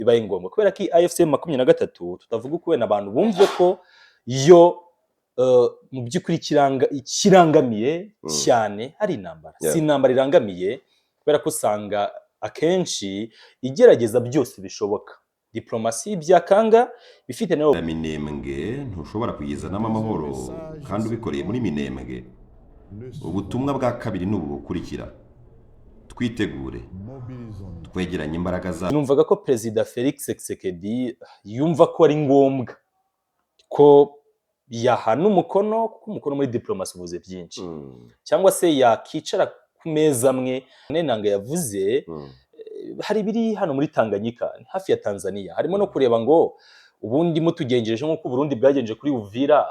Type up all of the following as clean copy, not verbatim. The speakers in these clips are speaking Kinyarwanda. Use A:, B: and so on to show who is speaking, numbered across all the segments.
A: Bibaye ngombwa kubera ko iyi AFC M23 tutavuga uko wenda abantu bumve ko yo mu by'ukuri ikirangamiye cyane ari intambara. Si intambara irangamiye, kubera ko usanga akenshi igerageza byose bishoboka, diplomasi byakanga bifite nayo.
B: Na Minembwe ntushobora kuyizanamo amahoro kandi ubikoreye muri Minembwe. Ubutumwa bwa kabiri ni ubu bukurikira: twitegure, twegeranye imbaraga zacu.
A: Numvaga ko Perezida Felix Tshisekedi yumva ko ari ngombwa ko yahana umukono, kuko umukono muri diplomasi uvuze byinshi, cyangwa se yakicara ku meza amwe. Nanga yavuze hari ibiri hano muri Tanganyika hafi ya Tanzania, harimo no kureba ngo ubundi mutugenjeje nk'uko Burundi bwagenje kuri Uvira,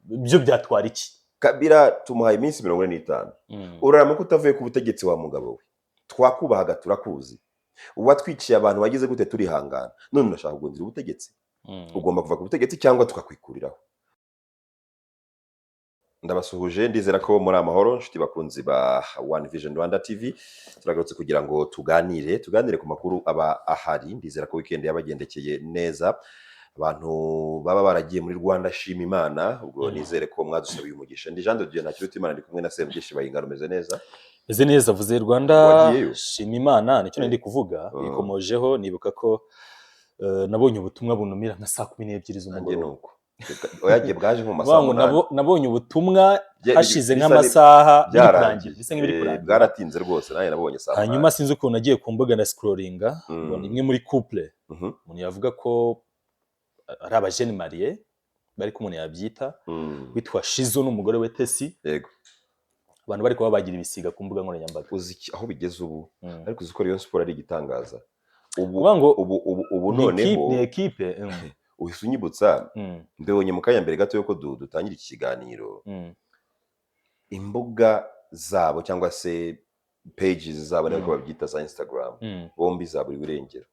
A: byo byatwara iki?
B: Kabila tumuhaye iminsi 45. Uraramuka utavuye ku butegetsi, wa mugabo we, twakubahaga, turakuzi, uwatwiciye abantu wagize gute, turihangana, none urashaka kugundira ubutegetsi. Ugomba kuva ku butegetsi cyangwa tukakwikuriraho. Ndabasuhuje, ndizera ko muri amahoro, inshuti bakunzi ba One Vision Rwanda TV. Turagarutse kugira ngo tuganire ku makuru aba ahari. Ndizera ko weekend yabagendekeye neza, abantu baba baragiye muri Rwanda Shima Imana. Ubwo nizere ko mwadusabiye umugisha. Ndi Jean de Dieu Ntakirutimana, ndi kumwe na Semugeshi Bayingana. Umeze neza?
A: Meze neza. Avuze Rwanda
B: Wagiyeyo?
A: Shima Imana, nicyo nari ndi kuvuga. Bikomojeho, nibuka ko nabonye ubutumwa bunumira nka saa 12
B: Nanjye
A: z'umugoroba.
B: Nuko oyagiye bwaje nko mu masaha
A: Vuga ngo
B: 8.
A: Nabonye ubutumwa hashize
B: bisa
A: nk'amasaha biri
B: byarangiye.
A: kurangira, bisa nk'ibiri kurangira.
B: Bwaratinze rwose, nanjye nabonye saa
A: Hanyuma
B: 8.
A: sinzi ukuntu nagiye ku mbuga na scrollinga, mbona imwe muri couple umuntu yavuga ko ari aba jeunes mariés, bari ko umuntu yabyita, witwa Shizo n'umugore we Tesi. Abantu bari kuba bagira ibisiga ku mbuga nkoranyambaga.
B: Uzi aho bigeze ubu? Ariko uzi ko Rayon Sport ari igitangaza ubu?
A: Kuvuga ngo
B: Ubu
A: ni
B: noneho
A: ekipe, ni ekipe.
B: Uhise unyibutsa, mbibonye mu kanya mbere gato yuko dutangira iki kiganiro, imbuga zabo cyangwa se pages zabo, niko babyita, za Instagram, bombi za buri burengero,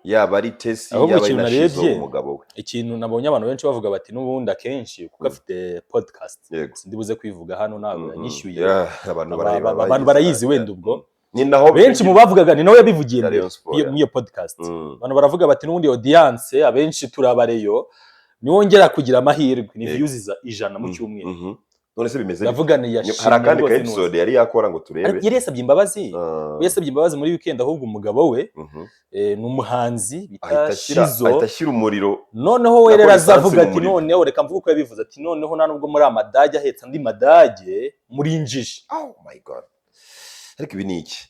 B: yaba ari Tesi,
A: Ahubwo
B: yaba ari
A: ikintu
B: na Shizo,
A: narebye,
B: umugabo we.
A: Ikintu nabonye abantu benshi bavuga bati n'ubundi akenshi kuko afite podcast, sindi buze kwivuga hano, ntabwo yanyishyuye.
B: Yeah, abantu barayibona,
A: abantu barayizi wenda ubwo.
B: Ni naho
A: Benshi mu bavugaga, ni nawe yabivugiye
B: ya
A: mbere
B: Rayon Sport,
A: muri iyo podcast. Abantu baravuga bati n'ubundi audience abenshi turabareyo, niwongera kugira amahirwe ni views za 100 mu cyumweru.
B: None se bimeze bite?
A: Ndavuga ni yashimye
B: Hari akandi ka
A: rwose
B: episode
A: nuzi.
B: yari yakora ngo turebe?
A: Ariko yari yasabye imbabazi.
B: Ah,
A: we yasabye imbabazi muri weekend, ahubwo umugabo we ni umuhanzi bita Shizo.
B: Ahita ashyira umuriro.
A: Noneho we
B: Nakora
A: rero azavuga
B: esanse mu
A: ati
B: muriro.
A: Noneho reka mvuge uko yabivuze, ati noneho nta nubwo muri amadage ahetse andi madage, muri injiji.
B: Oh my God, ariko ibi ni iki?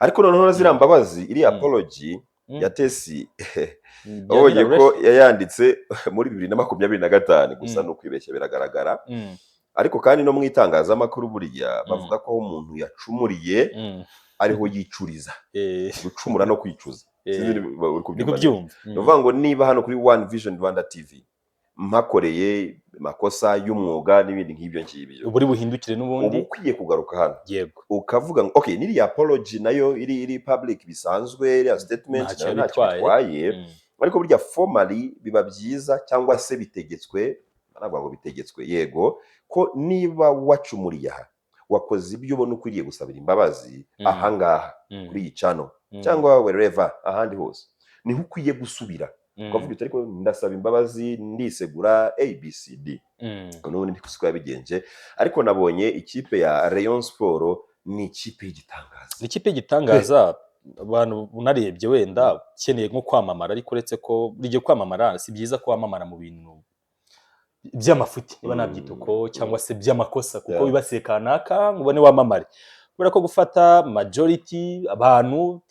B: Ariko noneho ziriya mbabazi, iriya apology ya Tesi, wabonye ko yayanditse muri 2025 gusa? Ni ukwibeshya, biragaragara. Ariko kandi no mu itangazamakuru burya bavuga ko aho umuntu yacumuriye ariho yicuriza. Gucumura no kwicuza. Sinzi niba uri
A: Ndi
B: kubyumva neza.
A: kubyumva.
B: Ni ukuvuga ngo niba hano kuri One Vision Rwanda TV mpakoreye amakosa y'umwuga n'ibindi nk'ibyo ngibyo,
A: uba uri buhindukire
B: uba
A: n'ubundi.
B: ukwiye kugaruka hano ukavuga ngo okay, n'iriya apology nayo iri public bisanzwe, iriya statement
A: Ntacyo
B: nayo ntacyo
A: bitwaye.
B: bitwaye. Ariko burya formally biba byiza, cyangwa se bitegetswe, ntabwo ngo bitegetswe, yego, ko niba wacumuriye aha, wakoze ibyo ubona ukwiriye gusabira imbabazi, ahangaha kuri iyi channel cyangwa wherever, ahandi hose, niho ukwiye gusubira ukavuga uti ariko ndasaba imbabazi, ndisegura, ABCD. N'ubundi siko yabigenje. Ariko nabonye ikipe ya Rayon Sport ni ikipe y'igitangaza.
A: Ni ikipe y'igitangaza. Abantu unarebye wenda ukeneye nko kwamamara, ariko uretse ko buri gihe kwamamara si byiza ko wamamara mu bintu by'amafuti, niba nabyita uko, cyangwa se by'amakosa, kuko wibasiye kanaka ngo ubone wamamare, kubera ko gufata majority abantu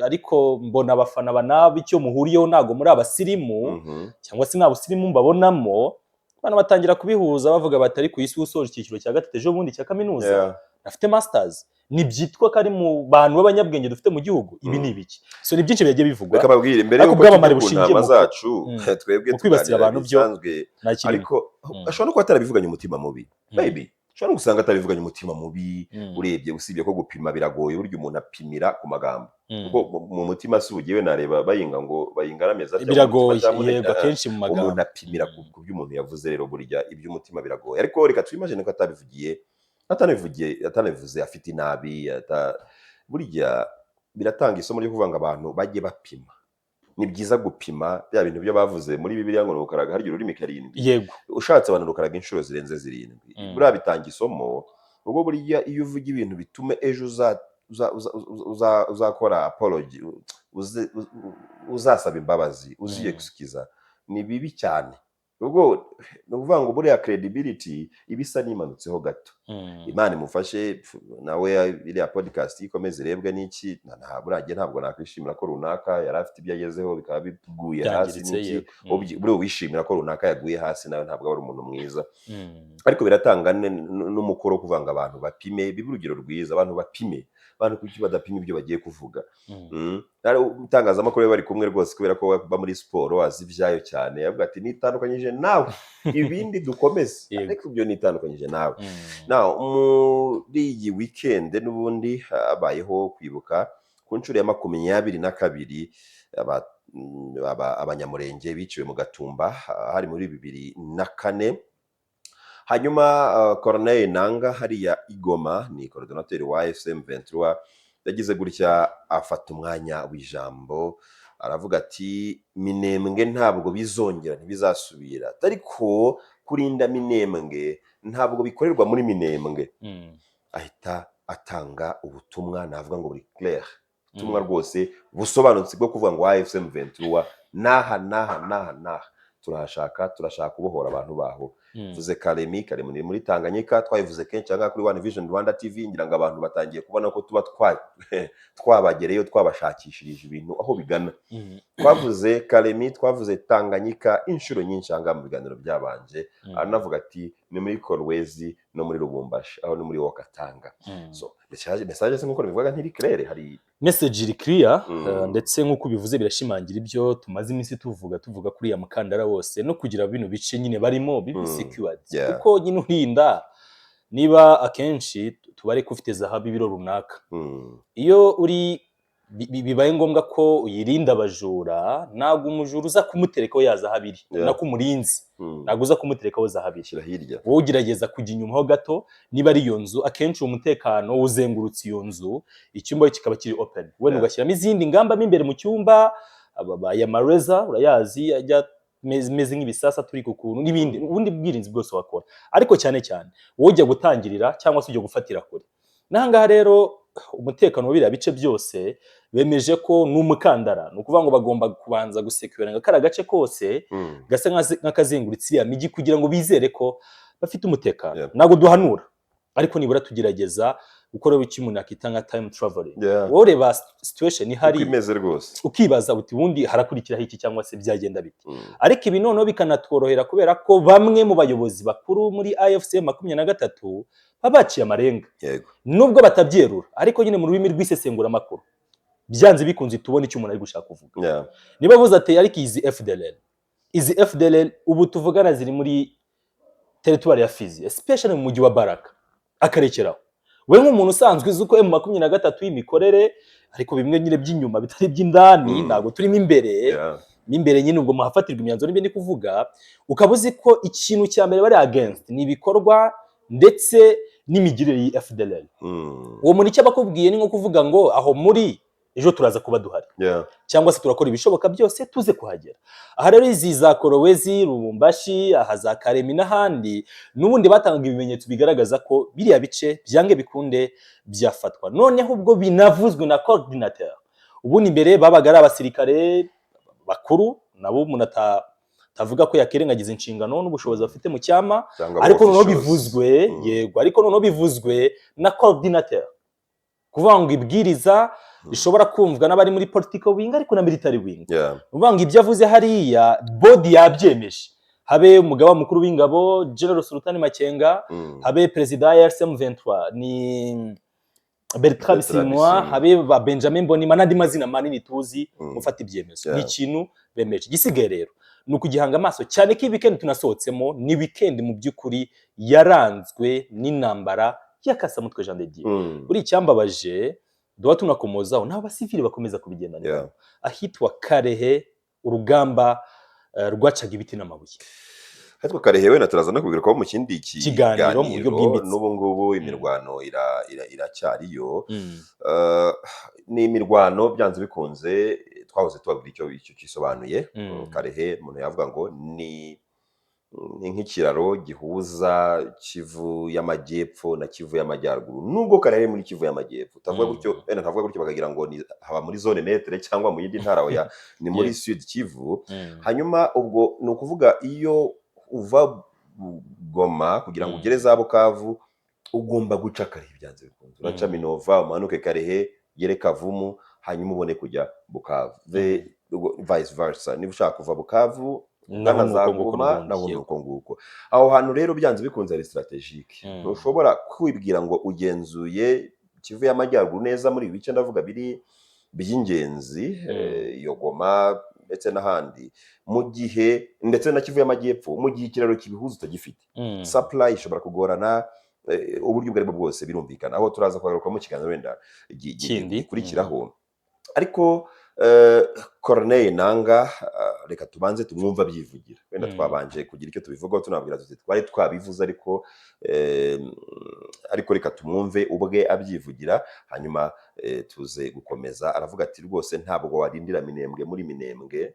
A: ariko mbona abafana banaba icyo muhuriyeho, ntabwo muri abasirimu, cyangwa se nta busirimu mbabonamo. Abantu batangira kubihuza, bavuga bati ariko iyi si usoje icyiciro cya gatatu ejo bundi cya kaminuza, afite masters, ntibyitwa ko ari mu bantu b'abanyabwenge dufite mu gihugu? Ibi ni ibiki? So ni byinshi bigiye bivugwa.
B: Reka babwire mbere
A: Ariko
B: yuko
A: ubwamamare
B: tujya ku
A: bushingiye
B: ntama zacu, twebwe
A: mu kwibasira
B: tuganira
A: abantu byo
B: bisanzwe,
A: nta kirimo.
B: Ariko ashobora no kuba atarabivuganye umutima mubi. Maybe ushobora no gusanga atarabivuganye umutima mubi. Urebye, usibye ko gupima biragoye, burya umuntu apimira ku magambo, kuko mu mutima si ugiye nareba Bayinga ngo Bayinga ameze atya mu mutima
A: Biragoye.
B: cyangwa
A: Yego, akenshi mu magambo.
B: Umuntu apimira ku byo umuntu yavuze. Rero burya iby'umutima biragoye, ariko reka twimagine ko atabivugiye, atanabivugiye, atanabivuze afite inabi, burya biratanga isomo ryo kuvuga ngo abantu bajye bapima. Ni byiza gupima bya bintu byo bavuze muri Bibiliya ngo ni ukaraga harya ururimi karindwi. Ushatse abantu rukaraga inshuro zirenze zirindwi. Buriya bitanga isomo, ubwo buriya iyo uvuga ibintu bituma ejo uzakora apology, uzasaba imbabazi, uziyexcusa, ni bibi cyane. Ubwo ni ukuvuga ngo buriya credibility iba isa n'imanutseho gato. Imana imufashe nawe, iriya podcast ikomeze irebwe n'iki. Buriya njye ntabwo nakwishimira ko runaka yari afite ibyo agezeho bikaba biguye hasi
A: Byangiritse,
B: n'iki.
A: yego.
B: Buriya wishimira ko runaka yaguye hasi nawe ntabwo aba ari umuntu mwiza. Ariko biratanga n'umukoro wo kuvuga ngo abantu bapime, bibe urugero rwiza, abantu bapime. Abantu kuki badapima ibyo bagiye kuvuga? Hari itangazamakuru bari kumwe rwose, kubera ko baba muri siporo azi ibyayo cyane, yavuga ati: "Nitandukanyije nawe, ibindi dukomeze." Ariko ibyo nitandukanyije nawe. Now, muri iyi weekend n'ubundi habayeho kwibuka ku nshuro ya 22 Abanyamurenge biciwe mu Gatumba, hari muri 2004. Hanyuma Corneille Nanga hariya i Goma, ni coordinateur wa AFC M23, yagize gutya afata umwanya w'ijambo, aravuga ati: "Minembwe ntabwo bizongera, ntibizasubira, ariko kurinda Minembwe ntabwo bikorerwa muri Minembwe." Ahita atanga ubutumwa, navuga ngo buri clair, ubutumwa rwose busobanutse bwo kuvuga ngo AFC M23 n'aha n'aha n'aha n'aha turahashaka, turashaka kubohora abantu baho. Tuvuze Kalemi, Kalemi ni muri Tanganyika, twabivuze kenshi aha ngaha kuri One Vision Rwanda TV. Ngira ngo abantu batangiye kubona ko tuba twabagereyo, twabashakishirije ibintu aho bigana. Twavuze Kalemi, twavuze Tanganyika inshuro nyinshi aha ngaha mu biganiro byabanje. Aranavuga ati ni muri Kolwezi no muri Lubumbashi, aho ni muri Haut-Katanga. So message se nk'uko bivuga ntiri claire hari?
A: Message iri clear. Ndetse nk'uko ubivuze birashimangira ibyo tumaze iminsi tuvuga kuri ya mukandara wose no kugira bino bice nyine barimo bibe secured, kuko nyine urinda niba akenshi tubare ko ufite zahabu ibiro runaka, iyo uri bibaye ngombwa ko uyirinda abajura, ntabwo umujura uza kumuterekaho ya zahabu iri, nako umurinzi ntabwo uza kumuterekaho zahabu iri.
B: Shyira hirya.
A: Wowe ugerageza kujya inyuma ho gato niba ari iyo nzu. Akenshi uwo mutekano uzengurutse iyo nzu, icyumba kikaba kiri open, wenda ugashyiramo izindi ngamba mo imbere mu cyumba, aya mareza urayazi ajya meze nk'ibisasa turi ku kuntu n'ibindi, ubundi bwirinzi bwose wakora, ariko cyane cyane wowe ujya gutangirira cyangwa se ujya gufatira kure. N'ahangaha rero umutekano wa biriya bice byose bemeje ko ni umukandara, ni ukuvuga ngo bagomba kubanza gusekura kariya gace kose gasa nk'akazengurutse iriya mijyi kugira ngo bizere ko bafite umutekano. Ntabwo duhanura, ariko nibura tugerageza gukora icyo umuntu yakita nka time traveling. Wowe ureba situation ihari
B: Uko imeze rwose.
A: ukibaza uti: "Ubundi harakurikiraho iki cyangwa se byagenda bite?" Ariko ibi noneho bikanatworohera kubera ko bamwe mu bayobozi bakuru muri AFC 23 baba baciye amarenga, nubwo batabyerura, ariko nyine mu rurimi rw'isesenguramakuru byanze bikunze tubona icyo umuntu ari gushaka kuvuga. Niba avuze ati: "Ariko izi FDLR, izi FDLR ubu tuvugana ziri muri territoire ya Fizi, especially mu mujyi wa Baraka," akarekeraho, we nk'umuntu usanzwe uzi uko M23 y'imikorere, ariko bimwe nyine by'inyuma bitari iby'indani, ntabwo turimo imbere, mo imbere nyine ubwo muhafatirwa imyanzuro n'ibyo ndi kuvuga, ukaba uzi ko ikintu cya mbere bari against ni ibikorwa ndetse n'imigirire y'i FDLR, uwo muntu icyo aba akubwiye ni nko kuvuga ngo aho muri ejo turaza kuba duhari, cyangwa se turakora ibishoboka byose tuze kuhagera. Aha rero izi za Kolwezi, Lubumbashi, aha za Kalemi n'ahandi, n'ubundi batangaga ibimenyetso bigaragaza ko biriya bice byange bikunde byafatwa. Noneho ubwo binavuzwe na coordinateur, ubundi imbere babaga ari abasirikare bakuru, nabo umuntu atavuga ko yakirengagiza inshingano n'ubushobozi bafite mu cyama,
B: Cyangwa
A: ariko noneho
B: officials.
A: bivuzwe, yego, ariko noneho bivuzwe na coordinateur, kuvuga ngo ibwiriza rishobora kumvwa n'abari muri political wing ariko na military wing. Uvuga ngo ibyo avuze hariya body yabyemeje, habe umugaba mukuru w'ingabo General Sultani Makenga, habe perezida wa AFC M23 ni Bertrand
B: Bertrand
A: Bisimwa,
B: Bisimwa.
A: habe ba Benjamin Mbonimpa n'andi mazina manini tuzi gufata ibyemezo. Ni ikintu bemeje. Igisigaye rero ni ukugihanga amaso, cyane ko iyi weekend tunasohotsemo ni weekend mu by'ukuri yaranzwe n'intambara y'akasamutwe, Jean de Dieu. Buri icyambabaje duha tunakomozaho n'abo basivili bakomeza kubigendanira ahitwa Kalehe, urugamba rwacaga ibiti n'amabuye.
B: Ariko Kalehe wenda turaza no kubigarukaho mu kindi
A: Kiganiro mu buryo
B: kiganiro.
A: bwimbitse.
B: N'ubu ngubu imirwano iracyariyo. Ni imirwano byanze bikunze twahoze tubabwira icyo kisobanuye. Kalehe umuntu yavuga ngo ni nk'ikiraro gihuza Kivu y'Amajyepfo na Kivu y'Amajyaruguru, nubwo Kalehe ari muri Kivu y'Amajyepfo. Utavuga gutyo, wenda ntavuga gutyo bakagira ngo ni haba muri zone neutre cyangwa mu yindi ntara. Oya, ni muri Sud Kivu. Hanyuma ubwo ni ukuvuga iyo uva Goma kugira ngo ugere za Bukavu, ugomba guca Kalehe byanze bikunze. Uraca Minova, umanuke Kalehe, ugere Kavumu, hanyuma ubone kujya Bukavu. Vice versa, niba ushaka kuva Bukavu
A: naho
B: ugana
A: ni
B: za
A: uko nguko
B: Goma,
A: n'ubundi,
B: naho ni
A: yego.
B: uko nguko. Aho hantu rero byanze bikunze ari stratégique. Ntushobora kwibwira ngo ugenzuye Kivu y'Amajyaruguru neza muri ibi bice ndavuga biri by'ingenzi, iyo Goma ndetse n'ahandi, mu gihe ndetse na Kivu y'Amajyepfo, mu gihe ikiraro kibihuza utagifite. Supply ishobora kugorana, uburyo ubwo aribwo bwose birumvikana. Aho turaza kugaruka mu kiganiro wenda
A: Kindi.
B: gikurikiraho. Ariko Corneille Nanga, reka tubanze tumwumva abyivugira wenda. Twabanje kugira icyo tubivugaho, tunabwira tuti twari twabivuze, ariko reka tumwumve ubwe abyivugira, hanyuma tuze gukomeza. Aravuga ati: "Rwose ntabwo warindira Minembwe muri Minembwe,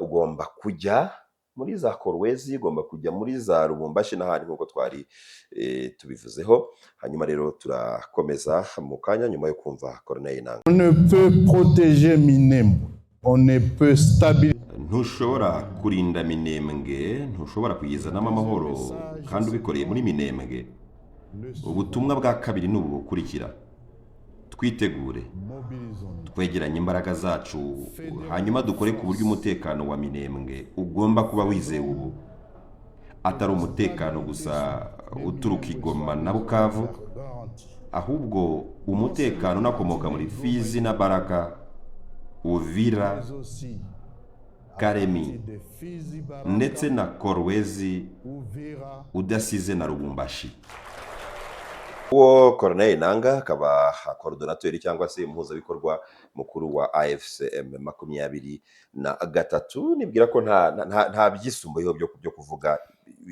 B: ugomba kujya muri za Kolwezi, ugomba kujya muri za Lubumbashi n'ahandi," nk'uko twari tubivuzeho. Hanyuma rero turakomeza mu kanya nyuma yo kumva Corneille Nanga.
C: On ne peut protéger Minembwe, on ne peut stabiliser
B: Ntushobora kurinda Minembwe, ntushobora kuyizanamo amahoro kandi ubikoreye muri Minembwe. Ubutumwa bwa kabiri ni ubu bukurikira: twitegure, twegeranye imbaraga zacu, hanyuma dukore ku buryo umutekano wa Minembwe ugomba kuba wizewe ubu, atari umutekano gusa uturuka i Goma na Bukavu, ahubwo umutekano unakomoka muri Fizi na Baraka, Uvira, Karemi ndetse na Kolwezi, udasize na Lubumbashi. Uwo Corneille Nanga akaba coordonnateur cyangwa se umuhuzabikorwa mukuru wa AFC/M 23. Nibwira ko nta byisumbuyeho byo kuvuga.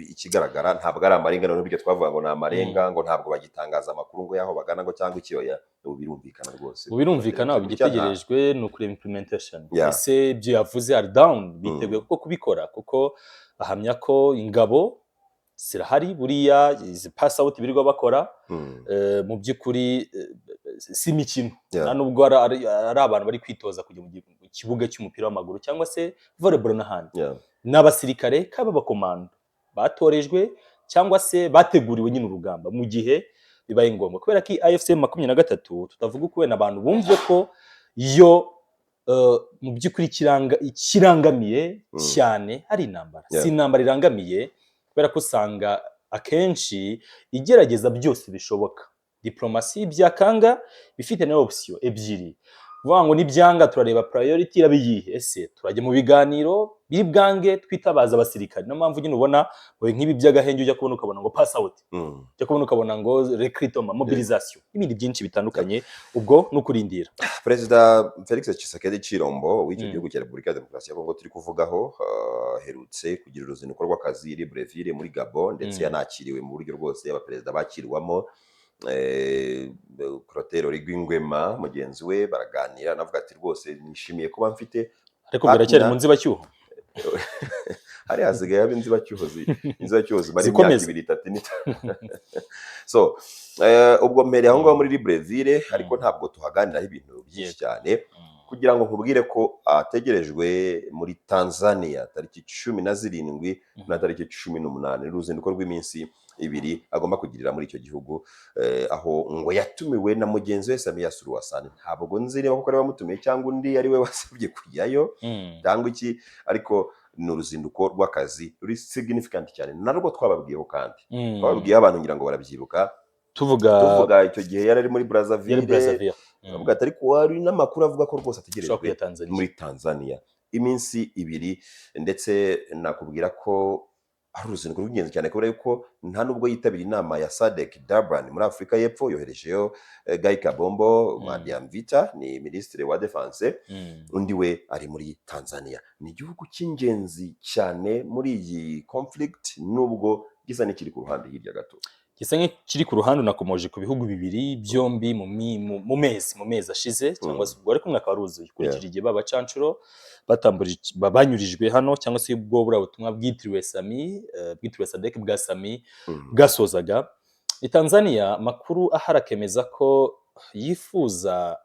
B: Ikigaragara ntabwo ari amarenga n'ibyo twavuga ngo ni amarenga, ngo ntabwo bagitangaza amakuru ngo y'aho bagana ngo cyangwa ikiyoya. Ubu birumvikana rwose.
A: Ubu birumvikana, ubu
B: Gutya
A: igitegerejwe ni ukureba implementation. Ese ibyo yavuze ari down, biteguye kuko kubikora? Kuko bahamya ko ingabo zirahari, buriya izi pass out birirwa bakora, mu by'ukuri si imikino. Nta nubwo ari abantu bari kwitoza kujya mu kibuga cy'umupira w'amaguru cyangwa se volleyball n'ahandi. Ni abasirikare kaba abakomando batorejwe cyangwa se bateguriwe nyine urugamba mu gihe bibaye ngombwa, kubera ko AFC 23 tutavuga uko wenda abantu bumve ko yo mu by'ukuri ikirangamiye cyane ari intambara. Si intambara irangamiye, kubera ko usanga akenshi igerageza byose bishoboka, diplomasi byakanga bifite na option ebyiri, kuvuga ngo nibyanga turareba priority iraba iyihe? Ese turajya mu biganiro? Biri bwange twitabaza abasirikare. Niyo mpamvu nyine ubona ngo nk'ibi by'agahenge, ujya kubona ukabona ngo pass out, ujya kubona ukabona ngo recruitment, mobilisation n'ibindi byinshi bitandukanye. Ubwo ni ukurindira.
B: Perezida Felix Tshisekedi Chilombo w'icyo gihugu cya Repubulika ya Demokarasi ya Kongo turi kuvugaho, aherutse kugira uruzinduko rw'akazi i Libreville muri Gabon, ndetse yanakiriwe mu buryo rwose abaperezida bakirwamo. Clotaire Oligui Nguema mugenzi we baraganira, anavuga ati: "Rwose nishimiye kuba mfite
A: Ariko biracyari mu nzibacyuho.
B: Hari hasigaye haba inzibacyuho, inzibacyuho zimara imyaka
A: Zikomeza.
B: 2, 3, 4. So ubwo mpereye aho ngaho muri Libreville, ariko ntabwo tuhaganiraho ibintu byinshi cyane, kugira ngo nkubwire ko ategerejwe muri Tanzania tariki 17 na tariki 18. Ni uruzinduko rw'iminsi 2 agomba kugirira muri icyo gihugu, aho ngo yatumiwe na mugenzi we Samia Suluhu Hassan. Ntabwo nzi niba koko ari we wamutumiye cyangwa undi ari we wasabye kujyayo cyangwa iki, ariko ni uruzinduko rw'akazi ruri significant cyane, narwo twababwiyeho kandi twababwiyeho abantu, ngira ngo barabyibuka.
A: Tuvuga
B: Tuvuga icyo gihe yari ari muri
A: yari
B: Brazzaville.
A: Brazzaville.
B: Avuga ati ariko hari n'amakuru avuga ko rwose
A: Ushobora
B: ategerejwe
A: kujya Tanzania.
B: muri Tanzania iminsi 2, ndetse nakubwira ko Ari uruzinduko rw'ingenzi cyane, kubera yuko nta nubwo yitabira inama ya SADC Durban muri Afurika y'Epfo. Yoherejeyo Guy Kabombo Muadiamvita, ni minisitiri wa defense. Undi we ari muri Tanzania. Ni igihugu cy'ingenzi cyane muri iyi conflict, nubwo gisa n'ikiri ku ruhande hirya gato.
A: Gisa nk'ikiri ku ruhande. Unakomoje ku bihugu bibiri byombi mu mezi ashize, cyangwa se ubwo ariko umwaka wari wuzuye, ukurikije igihe ba bacancuro banyurijwe hano, cyangwa se ubwo buriya butumwa bwitiriwe Sami, bwitiriwe SADC bwa Sami bwasozaga. Ni Tanzania, amakuru ahari akemeza ko yifuza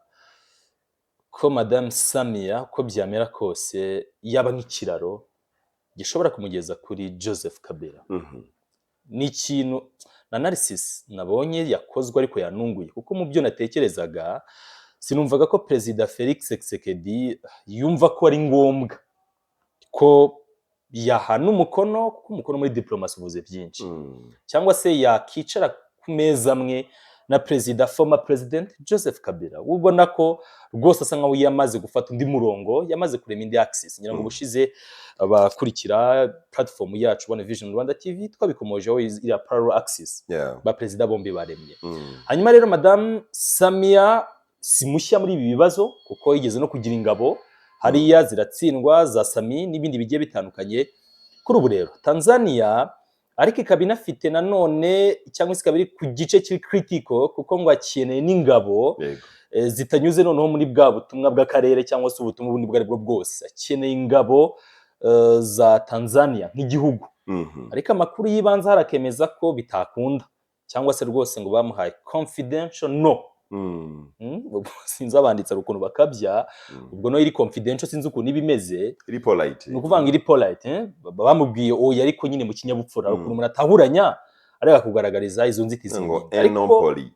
A: ko Madame Samia, uko byamera kose, yaba nk'ikiraro gishobora kumugeza kuri Joseph Kabila. Ni ikintu na analysis nabonye yakozwe, ariko yanunguye, kuko mu byo natekerezaga sinumvaga ko Perezida Felix Tshisekedi yumva ko ari ngombwa ko yahana umukono, kuko umukono muri diplomasi uvuze byinshi, cyangwa se yakicara ku meza amwe na perezida, former president Joseph Kabila, ubona ko rwose asa nkaho yamaze gufata undi murongo, yamaze kurema indi axis. Ngira ngo ubushize abakurikira platform yacu One Vision Rwanda TV twabikomojeho, iriya parallel axis ba perezida bombi baremye. Hanyuma rero Madame Samia si mushya muri ibi bibazo, kuko yigeze no kugira ingabo hariya ziratsindwa za Sami n'ibindi bigiye bitandukanye. Kuri ubu rero Tanzania ariko ikaba inafite nanone, cyangwa se ikaba iri ku gice kiri critical, kuko ngo akeneye n'ingabo zitanyuze noneho muri bwa butumwa bw'akarere cyangwa se ubutumwa bundi ubwo ari bwo bwose. Akeneye ingabo za Tanzania nk'igihugu. Ariko amakuru y'ibanze harakemeza ko bitakunda, cyangwa se rwose ngo bamuhaye confidential no. Ubwo sinzi abanditsi hari ukuntu bakabya. Ubwo no iri confidential sinzi ukuntu iba imeze.
B: Iri polite.
A: Ni ukuvuga ngo iri polite, eh? Bamubwiye oya, ariko nyine mu kinyabupfura hari ukuntu umuntu atahuranya ariko kugaragariza izo nzitizi
B: ngo
A: nyine.
B: Non
A: Ariko
B: poli,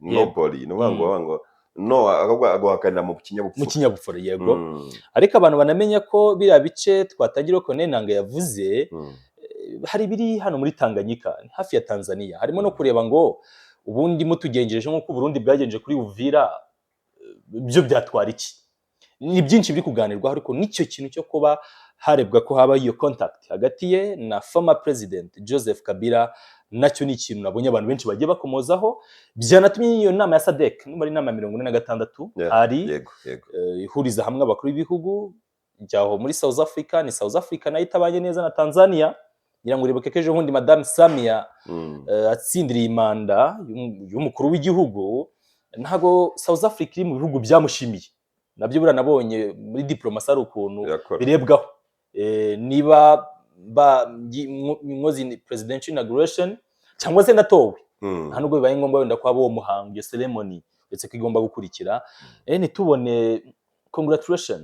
B: non poli, ni ukuvuga ngo ngo no aguhakanira mu
A: mu
B: kinyabupfura.
A: Kinyabupfura, yego. Ariko abantu banamenya ko biriya bice twatangira ko Nenanga yavuze, hari ibiri hano muri Tanganyika, ni hafi ya Tanzania, harimo no kureba ngo ubundi mutugenjeje nk'uko Burundi bwagenje kuri Uvira, byo byatwara iki? Ni byinshi biri kuganirwaho, ariko nicyo kintu cyo kuba harebwa ko haba iyo contact hagati ye na former president Joseph Kabila, nacyo ni ikintu nabonye abantu benshi bagiye bakomozaho. Byanatumye iyo nama ya SADC, numva ari inama ya 46, hari
B: yego yego
A: ihuriza hamwe abakuru b'ibihugu jyaho muri South Africa. Ni South Africa nayo itabanye neza na Tanzania. Ngira ngo uribuke ko ejo bundi Madame Samia atsindiriye manda y'umukuru w'igihugu, ntabwo South Africa iri mu bihugu byamushimiye. Nabyo buriya nabonye muri diplomasi ari ukuntu
B: Birakora.
A: birebwaho. Niba nkoze presidential inauguration cyangwa se natowe, nta nubwo bibaye ngombwa wenda ko haba uwo muhango, iyo ceremony, uretse ko igomba gukurikira, ntitubone congratulation,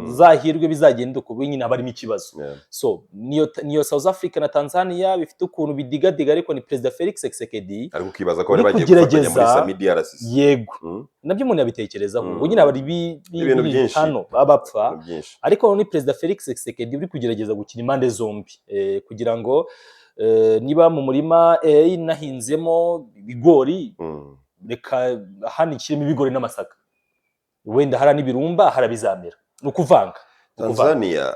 A: zahirwe bizagenda uko nyine haba harimo ikibazo. So niyo South Africa na Tanzania bifite ukuntu bidigadiga, ariko ni Perezida Felix Tshisekedi
B: Ariko ukibaza ko bari
A: uri
B: bagiye gufatanya muri
A: kugerageza.
B: Sami DRC.
A: Yego. Nabyo umuntu yabitekerezaho. Ubwo nyine bari
B: Ibintu byinshi.
A: hano baba bapfa.
B: Ibintu byinshi.
A: Ariko ni Perezida Felix Tshisekedi uri kugerageza gukina impande zombi, kugira ngo niba mu murima A nahinzemo ibigori, reka hano ikirimo ibigori n'amasaka, wenda hara n'ibirumba hara bizamera. Ni ukuvanga, ni ukuvanga.
B: Tanzania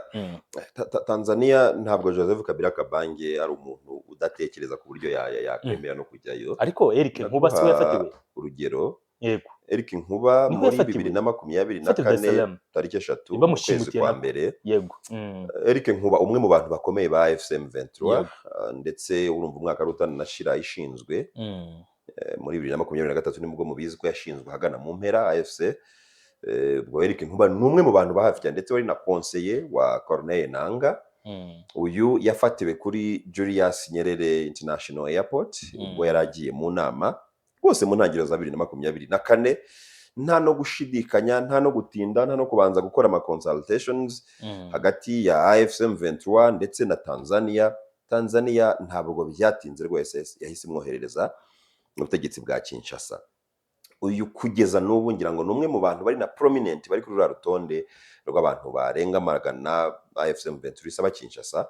B: Tanzania, ntabwo Joseph Kabila Kabange ari umuntu udatekereza ku buryo yakwemera no kujyayo.
A: Ariko Eric Nkuba siwe
B: Ndaguha
A: yafatiwe?
B: urugero.
A: Yego.
B: Eric Nkuba
A: Niho
B: muri
A: yafatiwe.
B: 2024,
A: Yafatiwe Dar es Salaam.
B: tariki 3 mu kwezi
A: Bamushimutiye
B: kwa
A: nako.
B: mbere.
A: Yego.
B: Eric Nkuba, umwe mu bantu bakomeye ba AFC M23, ndetse urumva umwaka wari utanashira ishinzwe. Muri 2023 nibwo mubizi ko yashinzwe ahagana mu mpera AFC. Ubwo Eric Nkuba ni umwe mu bantu ba hafi cyane, ndetse wari na conseiller wa Corneille Nanga. Uyu yafatiwe kuri Julius Nyerere International Airport ubwo yari agiye mu nama rwose mu ntangiriro za 2024. Nta no gushidikanya, nta no gutinda, nta no kubanza gukora ama consultations hagati ya AFC M23 ndetse na Tanzania. Tanzania ntabwo byatinze rwose, yahise imwoherereza ubutegetsi bwa Kinshasa. Uyu kugeza n'ubu ngira ngo ni umwe mu bantu bari na prominent, bari kuri ruriya rutonde rw'abantu barenga 100 AFC M23 isaba Kinshasa.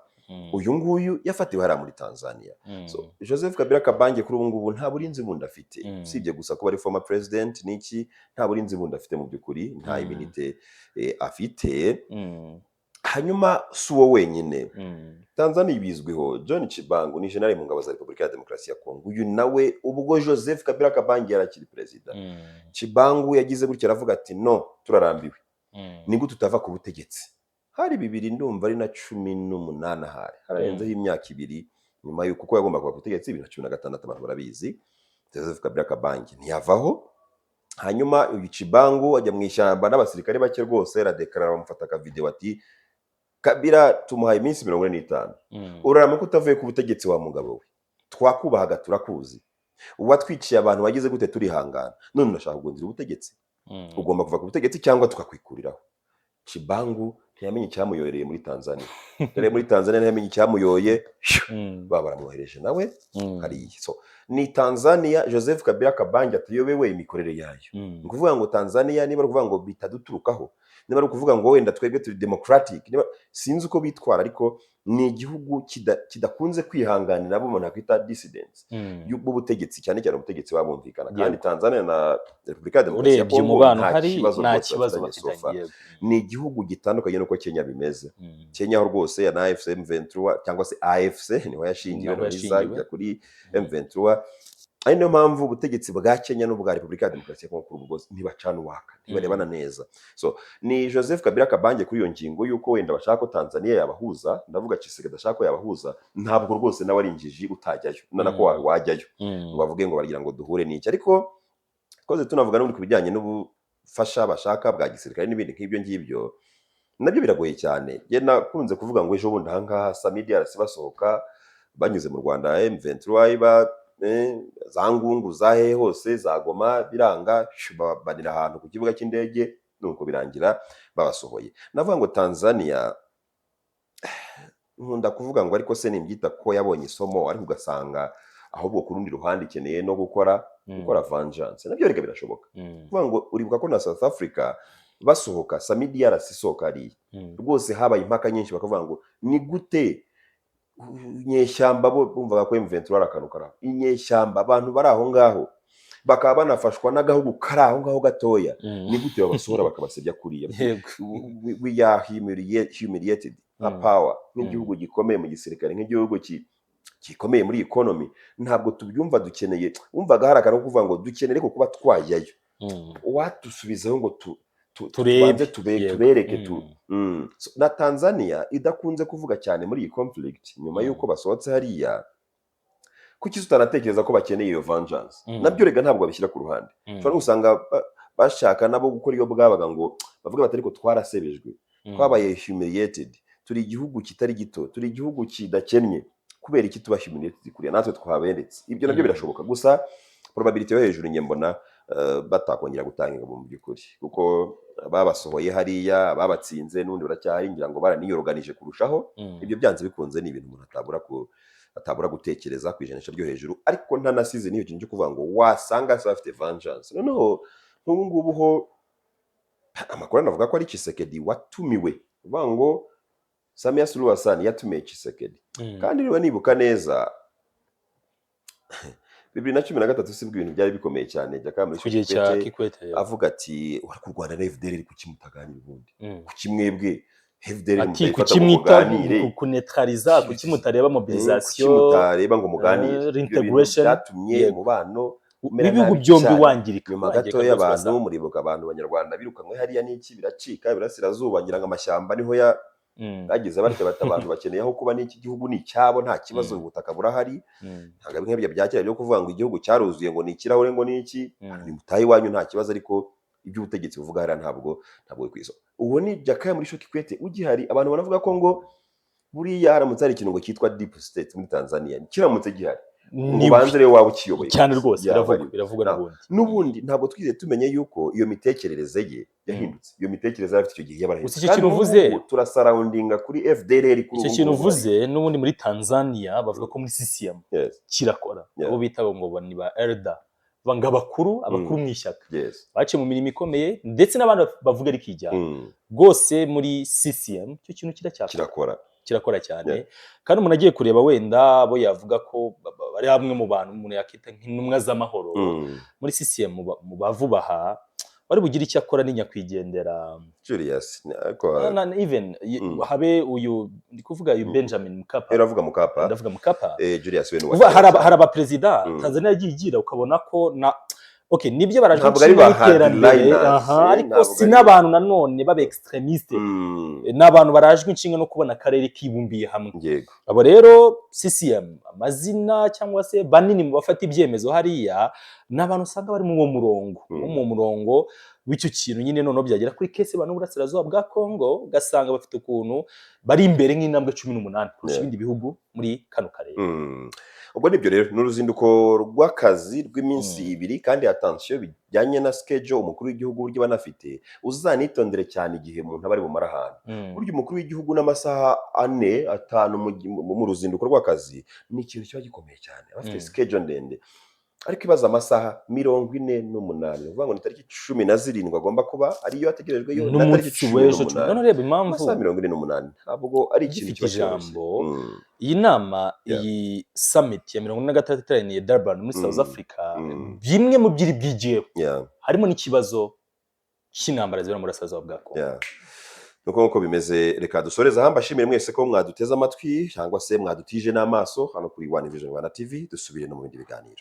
B: Uyu nguyu yafatiwe hariya muri Tanzania. So, Joseph Kabila Kabange kuri ubu ngubu nta burinzi bundi afite, usibye gusa kuba ari former president n'iki. Nta burinzi bundi afite mu by'ukuri, nta immunité afite. Hanyuma si uwo wenyine. Tanzania ibizwiho John Chibangu, ni general mu ngabo za Repubulika ya Demokarasi ya Kongo. Uyu nawe, ubwo Joseph Kabila Kabange yari akiri perezida, Chibangu yagize gutya aravuga ati: "No, turarambiwe. Ni gute utava ku butegetsi?" Hari bibiri, ndumva ari na 18, ahari hararenzeho imyaka 2 nyuma y'uko, kuko yagomba kuva ku butegetsi 2016, abantu barabizi. Joseph Kabila Kabange ntiyavaho. Hanyuma uyu Chibangu ajya mu ishyamba n'abasirikare bake rwose, aradekarara, bamufata akavideo ati: "Kabila tumuhaye iminsi 45. Uraramuka utavuye ku butegetsi, wa mugabo we, twakubahaga, turakuzi, watwiciye abantu, wagize gute, turihangana, none urashaka kugundira ubutegetsi. Ugomba kuva ku butegetsi cyangwa tukakwikuriraho." Chibangu ntiyamenye icyamuyobereye muri Tanzania, dore muri Tanzania ntiyamenye icyamuyoye, baba baramwohereje nawe hariya. So ni Tanzania Joseph Kabila Kabange atayobewe imikorere yayo. Ni ukuvuga ngo Tanzania, niba ari ukuvuga ngo bitaduturukaho, niba ari ukuvuga ngo wenda twebwe turi democratic, niba sinzi uko bitwara, ariko ni igihugu kidakunze kwihanganira abo umuntu yakwita dissidents b'ubutegetsi, cyane cyane ubutegetsi baba bumvikana. Kandi Tanzania na Repubulika ya Demokarasi ya
A: Urebye
B: Kongo
A: umubano
B: nta
A: uhari,
B: kibazo
A: nta
B: rwose
A: kibazo
B: bafitanye so far.
A: bafitanye, yego.
B: Ni igihugu gitandukanye n'uko Kenya bimeze. Kenya ho rwose ya na AFC M23 cyangwa se AFC niho yashingiwe,
A: Naho
B: niho iza
A: yashingiwe.
B: ijya kuri M23. Ari niyo mpamvu ubutegetsi bwa Kenya n'ubwa Repubulika ya Demokarasi ya Kongo kuri ubu bwose ntibacana uwaka, ntibarebana neza. So ni Joseph Kabila Kabange kuri iyo ngingo y'uko wenda bashaka ko Tanzania yabahuza, ndavuga Tshisekedi adashaka ko yabahuza, ntabwo rwose nawe ari injiji utajyayo, nana ko wajyayo ngo bavuge ngo bagira ngo duhure n'iki. Ariko twaze tunavuga n'ubundi ku bijyanye n'ubufasha bashaka bwa gisirikare n'ibindi nk'ibyo ngibyo, nabyo biragoye cyane. Njye nakunze kuvuga ngo ejo bundi ahangaha SAMIDRC basohoka banyuze mu Rwanda, M23 iba za Ngungu, za hehe hose, za Goma, biranga, shu, babanira ahantu ku kibuga cy'indege, nuko birangira babasohoye. Navuga ngo Tanzania, nkunda kuvuga ngo ariko se nimbyita ko yabonye isomo, ariko ugasanga ahubwo ku rundi ruhande ikeneye no gukora gukora vengeance. Nabyo reka birashoboka. Kuvuga ngo uribuka ko na South Africa basohoka, SAMIDRC isohoka hariya, rwose habaye impaka nyinshi, bakavuga ngo ni gute inyeshyamba, bo bumvaga ko M23 ari akantu kari aho, inyeshyamba, abantu bari aho ngaho, bakaba banafashwa n'agahugu kari aho ngaho gatoya, ni gute babasohora bakabasebya kuriya? We are humiliated nka power, nk'igihugu gikomeye mu gisirikare, nk'igihugu gikomeye muri economy. Ntabwo tubyumva. Dukeneye, wumvaga hari akantu ko kuvuga ngo dukeneye ariko kuba twajyayo, uwadusubizaho ngo
A: Turebe.
B: tubanze tubereke tu. So, na Tanzania idakunze kuvuga cyane muri iyi conflict, nyuma y'uko basohotse hariya, kuki tutanatekereza ko bakeneye iyo vengeance? Nabyo rega ntabwo babishyira ku ruhande. Ushobora gusanga bashaka nabo gukora iyo bwabaga ngo bavuge bati: "Ariko twarasebejwe, twabaye humiliated, turi igihugu kitari gito, turi igihugu kidakennye, kubera iki tuba humiliated kuriya? Natwe twaberetse." Ibyo nabyo birashoboka, gusa probability yo hejuru njye mbona batakongera gutanga ingabo mu by'ukuri, kuko babasohoye hariya, babatsinze, n'ubundi baracyahari, ngira ngo baraniyoruganije kurushaho. Ibyo byanze bikunze ni ibintu umuntu atabura gutekereza ku ijanisha ryo hejuru. Ariko ntanasize n'iyo kintu cyo kuvuga ngo wasanga se bafite vengeance. Noneho nk'ubu ngubu ho amakuru anavuga ko ari Tshisekedi watumiwe, uvuga ngo Samia Suluhu Hassan yatumiye Tshisekedi. Kandi niba nibuka neza, 2013 sibwo ibintu byari bikomeye cyane, Jakaya muri
A: Ku gihe cya
B: Kikwete
A: Kikwete, yego.
B: avuga ati: "Uri kurwana na FDLR, kuki mutaganira ubundi? Kuki mwebwe FDLR
A: Ati
B: mutayifata
A: kuki
B: ngo
A: mwita
B: muganire?
A: Kunetraliza, kuki mutareba
B: Kuki
A: mobilisation,
B: mutareba ngo muganire?" Ibyo bintu
A: reintegration,
B: byatumye umubano umera
A: w'ibihugu
B: nabi
A: byombi
B: cyane.
A: wangirika,
B: Nyuma
A: wangirika
B: gatoya
A: rwose
B: abantu
A: urasanga.
B: muribuka abantu abanyarwanda birukanwe hariya n'iki, biracika iburasirazuba, ngira ngo amashyamba niho ya bagize batya bati: "Abantu bakeneye aho kuba, n'iki gihugu ni icyabo, nta kibazo, ubutaka burahari." Ntabwo ari nk'ibyo bya kera byo kuvuga ngo igihugu cyaruzuye, ngo ni ikirahure, ngo ni iki. Ni mutahe iwanyu nta kibazo, ariko iby'ubutegetsi buvuga hariya ntabwo bikwiye. So, uwo ni Jakaya Mrisho Kikwete ugihari. Abantu banavuga ko ngo buriya haramutse hari ikintu ngo cyitwa deep state muri Tanzania, kiramutse gihari, ngo ubanze rero waba ukiyoboye
A: Cyane rwose.
B: Yaba
A: Biravugwa,
B: ari we.
A: biravugwa n'ubundi.
B: N'ubundi ntabwo twigeze tumenye yuko iyo mitekerereze ye yahindutse, iyo mitekerereze yari afite icyo gihe yabarahindutse.
A: Gusa icyo
B: Kandi
A: kintu
B: ubu
A: uvuze
B: ngubu turasurroundinga kuri FDLR kuri
A: Icyo
B: ubu
A: kintu
B: ngubu.
A: uvuze, n'ubundi muri Tanzania bavuga ko muri CCM kirakora. Abo bita ngo ni ba elder, ngo abakuru mu ishyaka baciye mu mirimo ikomeye, ndetse n'abandi bavuga ariko ijyana rwose muri CCM, icyo kintu kiracyakora.
B: Kirakora.
A: Kirakora cyane. Kandi umuntu agiye kureba, wenda abo yavuga ko bari bamwe mu bantu umuntu yakita nk'intumwa z'amahoro muri CCM, mu bavuba aha Wari bugire icyo akora ni nyakwigendera
B: Julius, ariko
A: even habe uyu, ndi kuvuga uyu Benjamin Mkapa.
B: Uravuga Mukapa.
A: Ndavuga Mkapa.
B: Julius we ni uwa
A: Uvuga
B: kera cyane.
A: Hari abaperezida Tanzania yagiye igira, ukabona ko na okay, nibyo baraje
B: Ntabwo ari
A: inshinga
B: ba
A: n'iterambere,
B: hardliners,
A: aha, ariko
B: ntabwo
A: si n'abantu nanone b'aba extrémistes, ni abantu barajwe inshinga no kubona akarere kibumbiye hamwe. Abo rero CCM, amazina cyangwa se banini mu bafata ibyemezo hariya, ni abantu usanga bari muri uwo murongo, wo mu murongo w'icyo kintu nyine. Noneho byagera kuri case abantu b'uburasirazuba bwa Congo, ugasanga bafite ukuntu bari imbere nk'intambwe 18 kurusha ibindi bihugu muri kano karere.
B: Ubwo nibyo rero, ni uruzinduko rw'akazi rw'iminsi 2, kandi attention, bijyanye na schedule umukuru w'igihugu uburyo banafite, uzanitondere cyane igihe umuntu aba ari bumara ahantu. Burya umukuru w'igihugu n'amasaha 4, 5 mu ruzinduko rw'akazi ni ikintu kiba gikomeye cyane, aba afite schedule ndende. Ariko ibaza amasaha 48, ni ukuvuga ngo ni tariki 17 agomba kuba ariyo ategerejweyo na tariki
A: N'umunsi
B: cumi
A: w'ejo cumi.
B: n'umunani.
A: None reba impamvu
B: Amasaha 48 ntabwo ari ikintu
A: gifite
B: kiba cyoroshye.
A: ijambo. Iyi nama, iyi summit ya 46 iteraniye Durban muri South Africa, bimwe mu byiri byigiyeho harimo n'ikibazo cy'intambara zibera mu burasirazuba bwa Congo.
B: Yeah. Nuko nk'uko bimeze, reka dusoreze aha. Mbashimire mwese ko mwaduteze amatwi cyangwa se mwadutije n'amaso hano kuri One Vision Rwanda TV. Dusubire no mu bindi biganiro.